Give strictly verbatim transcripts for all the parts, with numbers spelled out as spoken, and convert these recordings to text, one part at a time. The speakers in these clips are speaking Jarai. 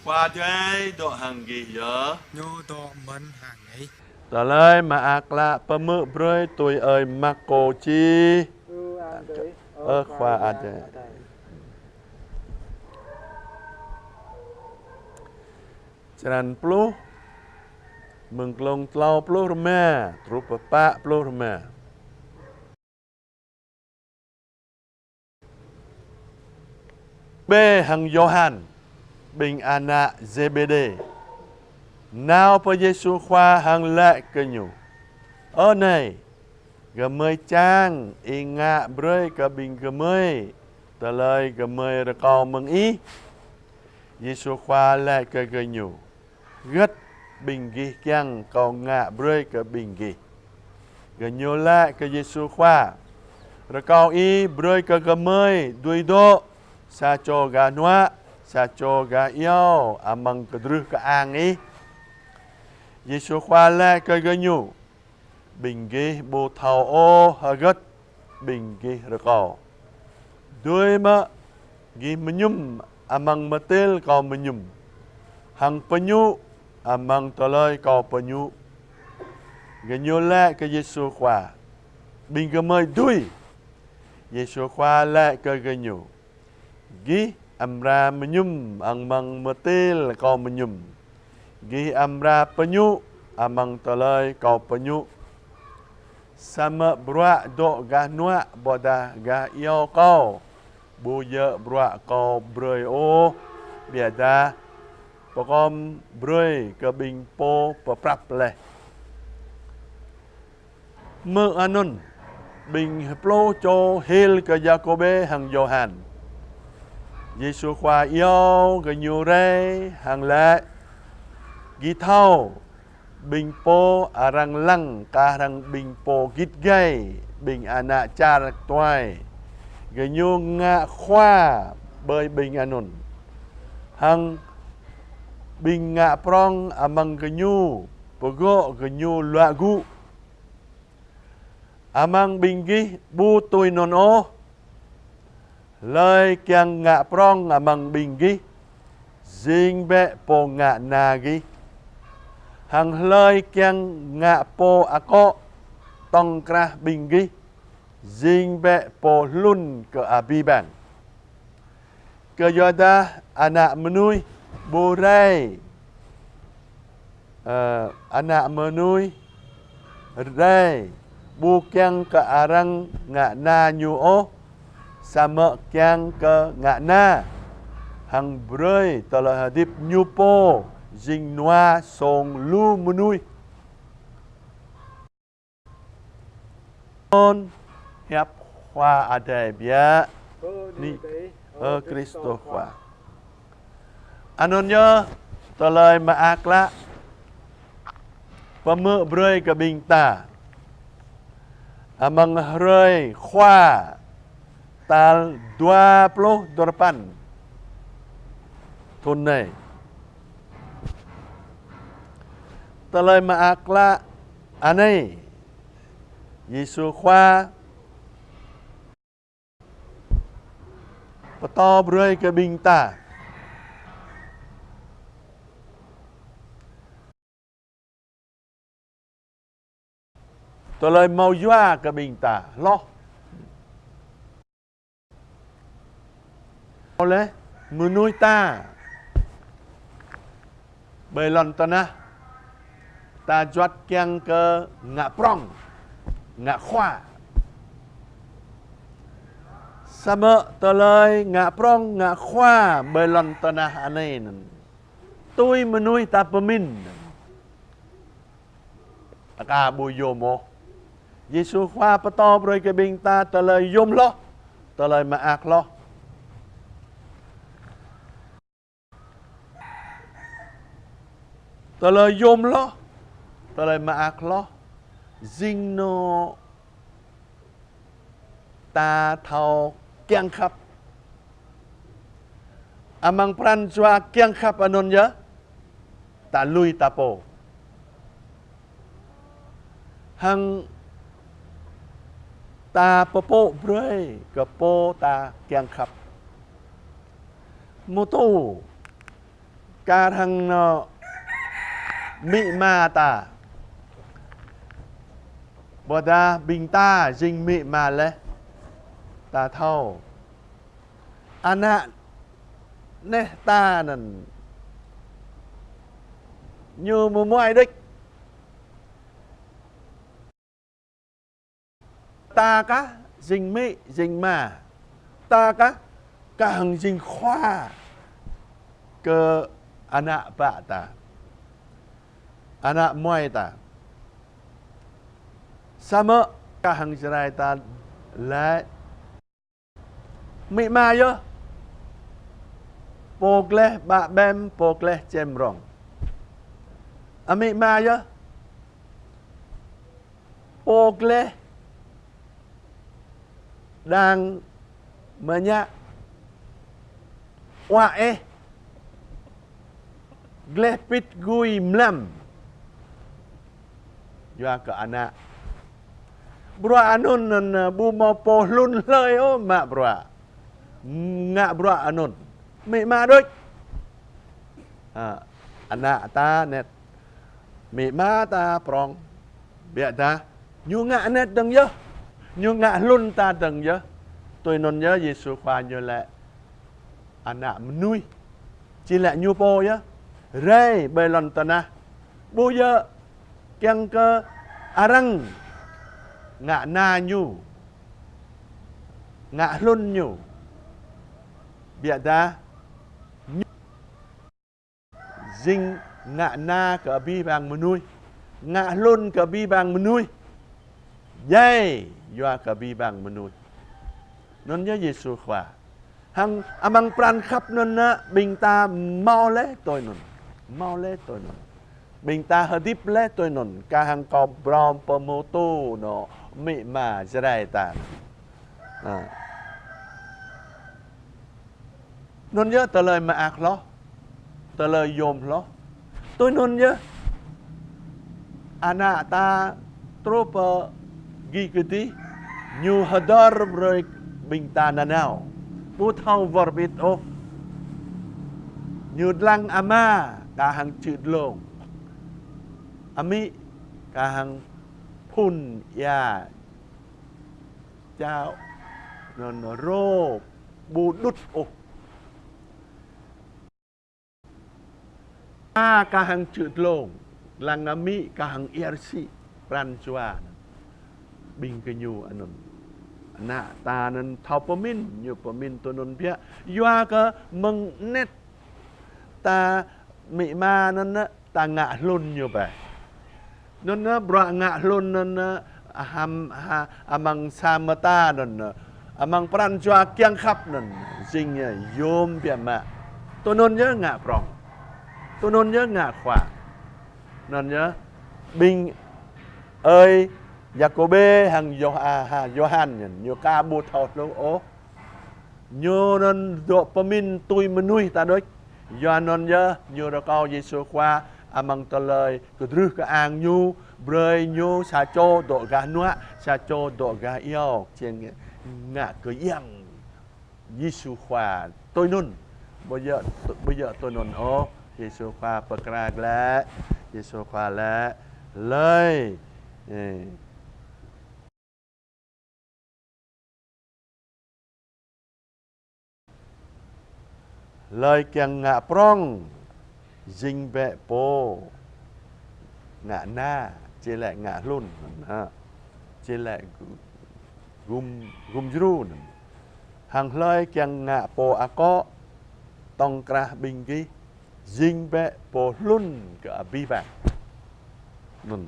Khua Adai dŏ hăng gih yơh. Ñu dŏ mơ̆n hăng ih. Tơlơi mơak klă pơhmư̆ brơi tui ơi Markô čih. Ơ Khua Adai. Črăn pluh, mơ̆ng klông klâo pluh rơma truh pơ pă pluh rơma. Pêtrôs hăng Yôhan, ƀing ană Zêbêđê, nao pơ Yêsu Khua hăng laĭ kơ Ñu: Ơ Nai, gơmơi čang Ih ngă brơi kơ ƀing gơmơi tơlơi gơmơi rơkâo mơ̆ng Ih. Yêsu Khua laĭ kơ gơñu: Hơget ƀing gih kiăng Kâo ngă brơi kơ ƀing gih? Gơñu laĭ kơ Yêsu Khua: Rơkâo Ih brơi kơ gơmơi dưi dŏ sa čô gah hnuă, sa čô gah iâo amăng kơdrưh kơang Ih. Yêsu Khua laĭ kơ gơñu: Ƀing gih ƀu thâo ôh hơget ƀing gih rơkâo. Dưi mơ̆ gih mơñum amăng mơtil Kâo mơñum, hăng pơñu amăng tơlơi Kâo pơñu? Gơñu laĭ kơ Yêsu Khua: Ƀing gơmơi dưi. Yêsu Khua laĭ kơ gơñu: Gih amra mơñum amăng mơtil Kâo mơñum, gih amra pơñu amăng tơlơi Kâo pơñu. Samơ̆ bruă dŏ gah hnuă ƀôdah gah iâo Kâo ƀu djơ̆ bruă Kâo brơi ôh, biă dah pơkom brơi kơ ƀing pô pơprăp laih. Hmư̆ anŭn, ƀing pluh čô hil kơ Yakôbê hăng Yôhan. Yêsu Khua iâo gơñu rai hăng laĭ: Gih thâo, ƀing pô arăng lăng kah hăng ƀing pô git gai ƀing ană čar tuai. Gơñu ngă khua ƀơi ƀing anŭn, hăng ƀing ngă prŏng amăng gơñu pơgŏ gơñu luă gŭ. Amăng ƀing gih ƀu tui anŭn ôh. Hlơi kiăng ngă prŏng amăng ƀing gih, jing bĕ pô ngă na gih. Hăng hlơi kiăng ngă pô akŏ tŏng krah ƀing gih, jing bĕ pô hlŭn kơ abih bang. Kơyuadah Ană Mơnuih ƀu rai, ơ, Ană Mơnuih rai ƀu kiăng kơ arăng ngă na Ñu ôh, samơ̆ kiăng kơ ngă na, hăng brơi tơlơi hơdip Ñu pô jing nua song lu mơnuih. Ôn hiăp Khua Adai biă. Bơni kơ Ih, ơ Krist Khua. Anŭn yơh tơlơi mơak klă pơhmư̆ brơi kơ ƀing ta amăng hrơi Khua tal dua pluh duapăn thŭn anai. Tơlơi mơak klă anai, Yêsu Khua pơtô brơi kơ ƀing ta tơlơi hmâo yua kơ ƀing ta hloh. Hlơi mơnuih ta ƀơi lŏn tơnah, ta juăt kiăng kơ ngă prŏng, ngă khua. Samơ̆ tơlơi ngă prŏng, ngă khua ƀơi lŏn tơnah anai anŭn tui mơnuih ta pơmĭn aka ƀu yôm ôh. Yêsu Khua pơtô brơi kơ ƀing ta tơlơi yôm hloh, tơlơi mơak hloh. Tơlơi yôm hloh, tơlơi mơak hloh, jing anŏ ta thâo kiăng khăp. Amăng pran jua kiăng khăp anŭn yơh, ta lui ta pô. Hăng ta pơpŭ brơi kơ pô ta kiăng khăp. Mơ̆ tŭ Kar hăng anŏ amĭ ama ta. Ƀôdah ƀing ta jing amĭ ama laih. Ta thâo. Ană neh ta anŭn ñu mơmuai đôč. Ta kah jing amĭ, jing ama. Ta kah, kah hăng jing khua kơ ană bă ta. Ană muai ta. Samơ̆ kah hăng Jrai ta laĭ amĭ ama yơh. Pô gleh ƀă ƀem, pô gleh čem rong. Amĭ ama yơh. Pô gleh đang mơñă wa eh. Gleh pĭt gui mlam. Yua kơ ană. Bruă anŭn anŭn, ƀu hmâo pô hlŭn hlơi ôh mă bruă. Ngă bruă anŭn. Amĭ ama đôč. Ha, ană ta anet. Amĭ ama ta prong. Biă dah. Ñu ngă anet dơ̆ng yơh. Ñu ngă hlŭn ta dơ̆ng yơh. Tui anŭn yơh Yêsu Khua ñu laĭ ană mơnuih. Či laĭ ñu pô yơh. Rai ƀơi lŏn tơnah. Ƀu djơ̆ kiăng kơ arăng ngă na ñu. Ngă hlŭn ñu. Biă dah ñu jing ngă na kơ abih bang mơnuih. Ngă hlŭn kơ abih bang mơnuih. Djai yua kơ abih bang mơnuih. Anŭn yơh Yêsu Khua. Hăng amăng pran khăp anŭn ană ƀing ta hmâo laih tui anŭn. Hmâo laih tui anŭn. Ƀing ta hơdip laih tui anŭn. Kah hăng kâo brŏm pơhmutu anŏ amĭ ama Jrai ta. Ha. Anŭn yơh tơlơi mơak hloh, tơlơi yôm hloh. Tui anŭn yơh ană ta truh pơ gih kơdih, ñu hơdơr brơi ƀing ta nanao. Ƀu thâo wơr bĭt ôh. Ñu dlăng ama kah hăng čư̆ dlông. Amĭ kah hăng phŭn ia. Čao anŭn rô ƀu đŭt ôh. Ama kah hăng čư̆ dlông, lăng amĭ kah hăng ia rơsĭ pran jua. Ƀing gơñu anŭn. Ană ta anŭn thâo pơmĭn, ñu pơmĭn tui anŭn biă. Yua kơ mơ̆ng anet ta amĭ ama anŭn ta ngă hlŭn ñu bĕ. Anŭn bruă ngă hlŭn anŭn, ha, ha, amăng sa mơta anŭn, amăng pran jua kiăng khăp anŭn, jing yôm biă mă. Tui anŭn yơh ngă prong. Tui anŭn yơh ngă khua. Anŭn yơh ƀing ơi Yakôbê hăng Yôha-, ha, Yôhan anŭn, ñu ka ƀu thâo hluh ôh. Ñu anŭn dŏ pơmĭn tui mơnuih ta đôč. Yua anŭn yơh, ñu rơkâo Yêsu Khua amăng tơlơi kơdrưh kơang ñu, brơi ñu sa čô dŏ gah hnuă, sa čô dŏ gah iâu, čiăng ngă kơiăng Yêsu Khua tui anŭn. Ƀu djơ̆, ƀu djơ̆ tui anŭn ôh, Yêsu Khua pơkra glaĭ, Yêsu Khua laĭ, hlơi, ê, hlơi kiăng ngă prong, jing bĕ pô ngă na, či laĭ ngă hlŭn, ha. Či laĭ gu-, gum, gum djru anŭn. Hăng hlơi kiăng ngă pô akŏ tŏng krah ƀing gih, jing bĕ pô hlŭn kơ abih bang. Anŭn.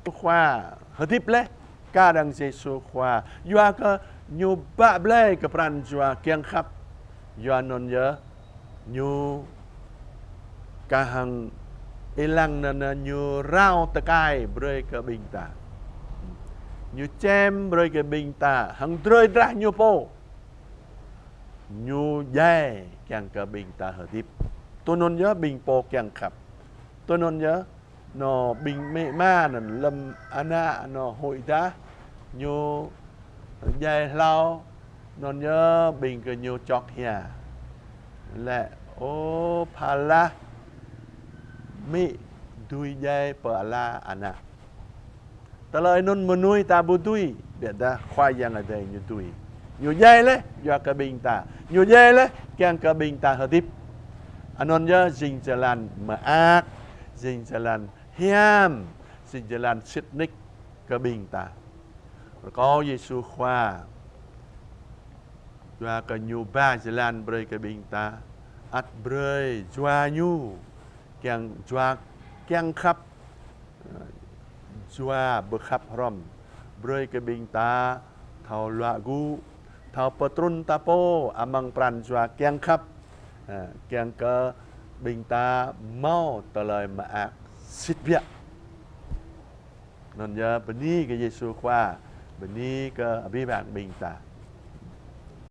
Khua hơdip laih, kar hăng Yêsu Khua. Yua kơ ñu bă blai kơ pran jua kiăng khăp. Yua anŭn yơh, ñu kar hăng ih lăng anŭn, ñu rao tơkai brơi kơ ƀing ta. Ñu čem brơi kơ ƀing ta, hăng drơi drah ñu pô. Ñu djai kiăng kơ ƀing ta hơdip. Tui anŭn yơh ƀing pô kiăng khăp. Tui anŭn yơh anŏ ƀing amĭ ama anŭn lơ̆m ană anŏ huĭ dah, ñu djai hlâo, anŭn yơh ƀing gơñu čŏk hia. Lĕ, ơ, pha lah, mĭ dưi djai pơ ala ană. Tơlơi anŭn mơnuih ta ƀu dưi, biă dah Khua Yang Adai ñu dưi. Ñu djai laih yua kơ ƀing ta. Ñu djai laih kiăng kơ ƀing ta hơdip. Anŭn yơh jing jơlan mơak, jing jơlan hiam, jing jơlan sĭt nik kơ ƀing ta. Rơkâo Yêsu Khua, yua kơ ñu ba jơlan brơi kơ ƀing ta, ăt brơi jua ñu, kiăng jua kiăng khăp, jua pơkhăp hrŏm, brơi kơ ƀing ta thâo luă gŭ, thâo pơtrŭn ta pô amăng pran jua kiăng khăp, ơ, kiăng kơ ƀing ta hmâo tơlơi mơak sĭt biă. Anŭn yơh bơni kơ Yêsu Khua, bơni kơ abih bang ƀing ta.